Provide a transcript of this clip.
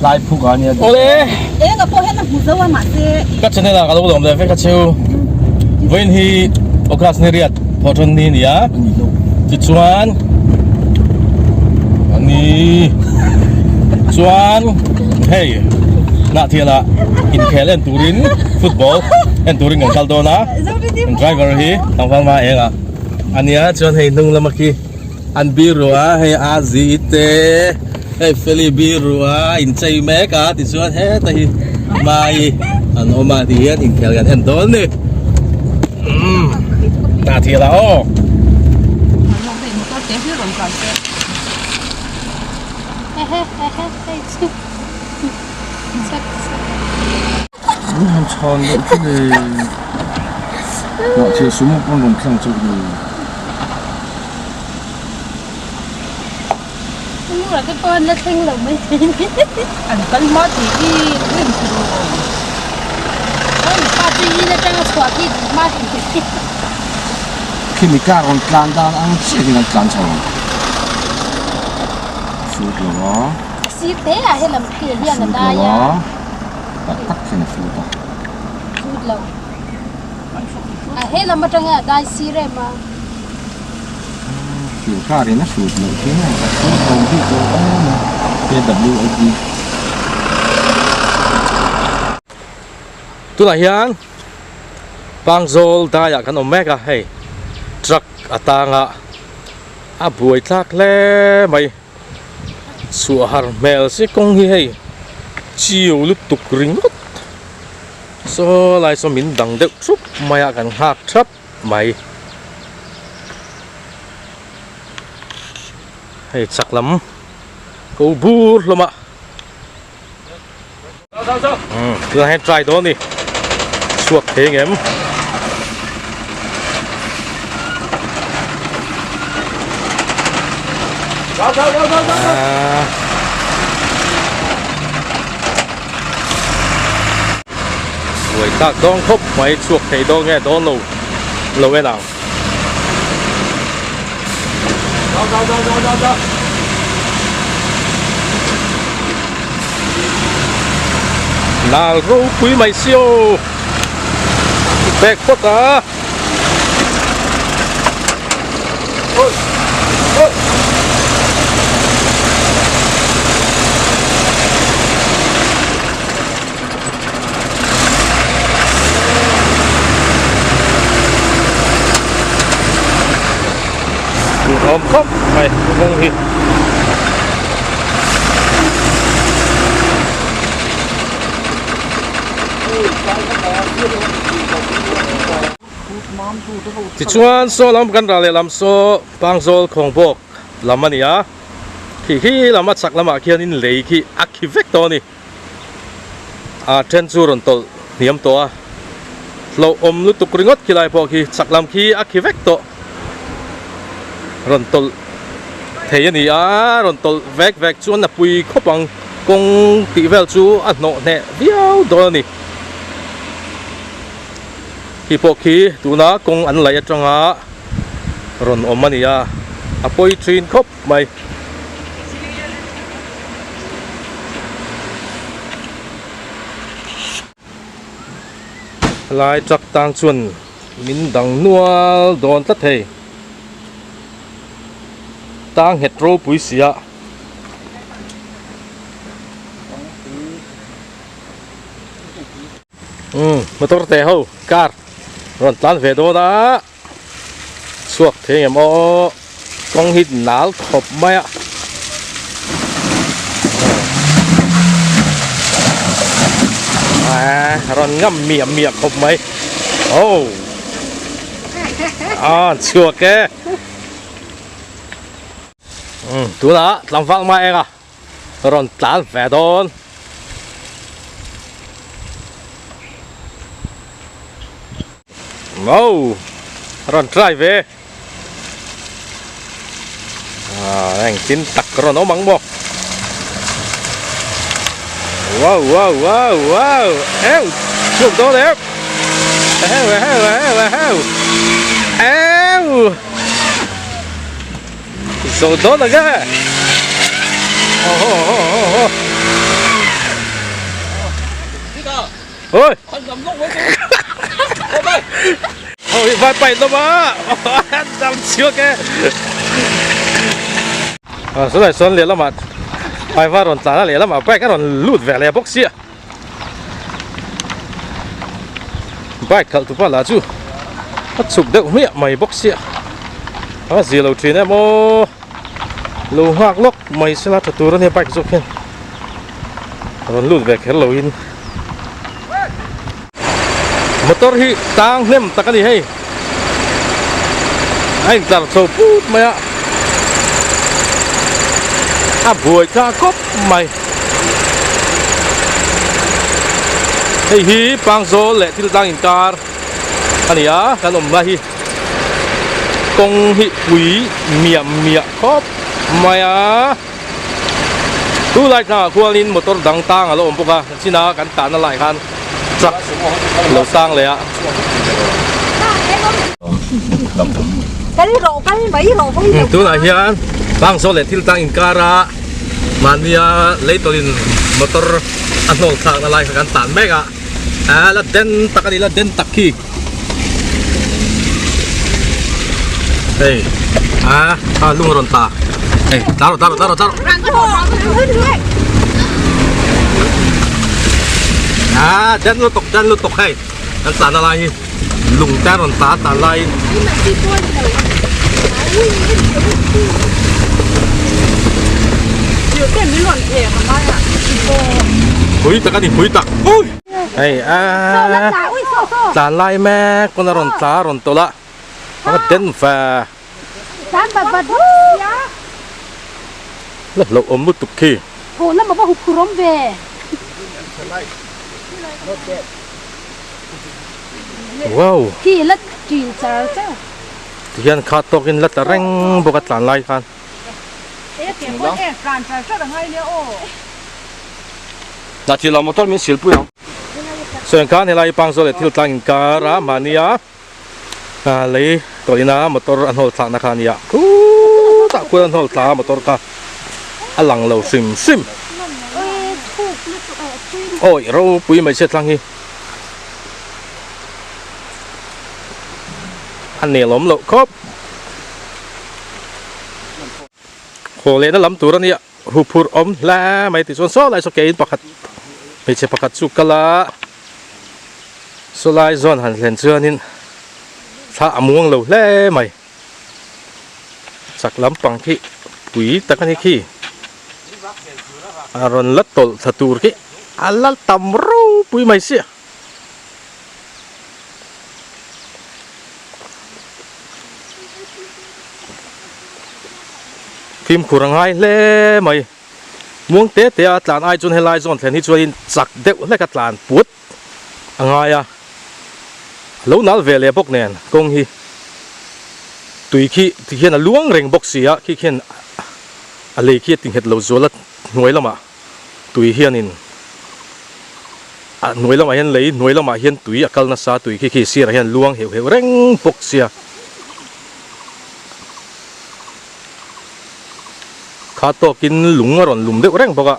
Lai phuk a nia. Awle. Eng a pawh hian a hmu zo a mahse. Ka channel ah ka lo lawm leh vek a cheu. Vawiin hi August ni riat thawhṭan ni a ni a. Tichuan a ni chuan hei Hnahthial ah inkhel en turin football en turin kan kal dawn a. Driver hi tlangval hma eng ah a nia chuan hei hnung lama khi An biru a, hei a zi te, hei Feli biru a inchei mek a tichuan heta hi Mai an awm a ti hian inkhel kan en dawn ni. Umm dah thih la aw. Min han chhan loh chu le. Hnah thil sumo pawn rawn thleng chauh ni. Mura te pawh an la thleng lo mai thei ni. An kal hma tih hi rin tur a awm. Oi pa chu in atanga chhuah khi duh hma tih hi. Khimi car rawn tlan dan ang chiah hian an tlan chho ang. Sut lo a. A sir te ah helam khi hian a dai a. Tak tak hian a sut a. Sut lo. A helam atanga a dai sir em a. Thil kar in a sut loh khi nge ka sut lo bik lo em a KWAD. Tunah hian Pangzawl daiah kan awm mek a hei truck atanga a buai tlak hle mai. Chhuah har hmel si kawng hi hei chiu lutuk ringawt saw lai saw min dang deuh thup mai a kan nghak thap mai hei chak lam ko bur hlawm a tunah hian try dawn a ni chhuak thei ang em. Buai tak dawn khawp mai chhuak thei dawn nge dawn lo lo en ang. Nal ropui mai si aw pek phawt a. Duhawm khawp mai kawng hi. Tichuan saw lam kan rah leh lam saw Pangzawl Khawngbawk lam a ni a, khi khi lam a chak lamah khianin lei khi a khi vek tawh a ni. A then chu rawn tawlh hniam tawh a, hlauhawm lutuk ringawt khilai pawh khi chak lam khi a khi vek tawh. Rawn tawlh thei a ni a, rawn tawlh vek vek chuan a pui khawp ang kawng tih vel chu a hnawh hneh viau dawn a ni. Khi pawh khi tuna kawng an laih atanga rawn awm a ni a, a pawi thin khawp mai. Helai truck tang chuan min dang nual dawn tlat thei. Tang nghet ropui si a. Umm motor te ho car rawn tlan ve dawn a. Chhuak thei engem aw kawng hi nal khawp mai a. A rawn ngam miah miah khawp mai. Oh a chhuak e. Umm tunah tlangval hma eng a. Rawn tlan ve dawn. Wow! Rawn try ve. Ah, engtin tak rawn awm ang maw. Wow, wow, wow, wow. Eu, chhuak dawn em. Eheu, eheu, eheu, eheu. Eu. Zo dawn ang e. Oho, oho, oho. Ôi. Ôi vai bay đâu mà. Dam chiak e. À số này xuân lehlamah vai rawn tlan a lehlamah bike a rawn lut ve leh bawk sia. Bike khalh tupa lah chu a chhuk deuh hmiah mai bawk sia. A zia lo thin em aw. Lo nghak lawk mai sela tha tur ania bike zawk hian rawn lut ve kher loin motor hi tang hnem tak a ni hei a intlar chho put mai a a buai tha khawp mai hei hi pangzawl leh thil tlang inkar a ni a kan awmna hi. Kawng hi pui miah miah khawp mai a, tunlai tlangah khuanin motor dang tang a lo awm bawk a, china kan tahna lai khan truck a lo tang leh a. Tunah hian Pangzawl leh Thiltlang inkar a mahnia leitawlin motor a hnawl thlakna lai kha kan tan mek a, la den tak a ni la den tak khi. Hei a a lung a rawn ta hei tla rawh tla rawh tla rawh tla rawh a den lutuk den lutuk hei kan tlan na lai hi lung te a rawn tla a tlan laiin pui tak a ni pui tak ui. Hei a tlan lai mek pawn a rawn tla a rawn tawlh a a den va la hlauh awm lutuk khi. Wow tihian kha tawkin la tla reng bawk a tlan lai khan. Hna thil lo motor min silpui ang. Sawi khan helai pangzawl leh thil tlang inkar a mahnia lei tawlhina motor a hnawl thlakna kha a nia khutah khuan a hnawl thla a motor kha a lang lo hrim hrim. Awi ropui mai chhiat tlang hi a nelawm loh khawp. Haw lehna lam tur a nia. Huphurh awm hle mai tichuan saw lai saw kein pakhat hmeichhe pakhat chu kal a saw lai zawn han hlen chuanin thla a muang lo hle mai chak lampang khi pui tak a ni khi a rawn la tawlh thla tur khi a la tam ropui mai sia. Fimkhur a ngai hle mai. Muang te te a tlan ai chuan helai zawn thlen hi chuanin chak deuh hlek a tlan put a ngai a. A lo nal ve leh bawk nen kawng hi tui khi ti hian a luang reng bawk si a, khi khian a lei khi a ti nghet lo zual a hnuai lamah tui hianin a hnuai lamah hian lei hnuai lamah hian tui a kal nasa tui khi khi sirah hian luang heuh heuh reng bawk sia. Kha tawkin lung a rawn lum deuh reng bawk a.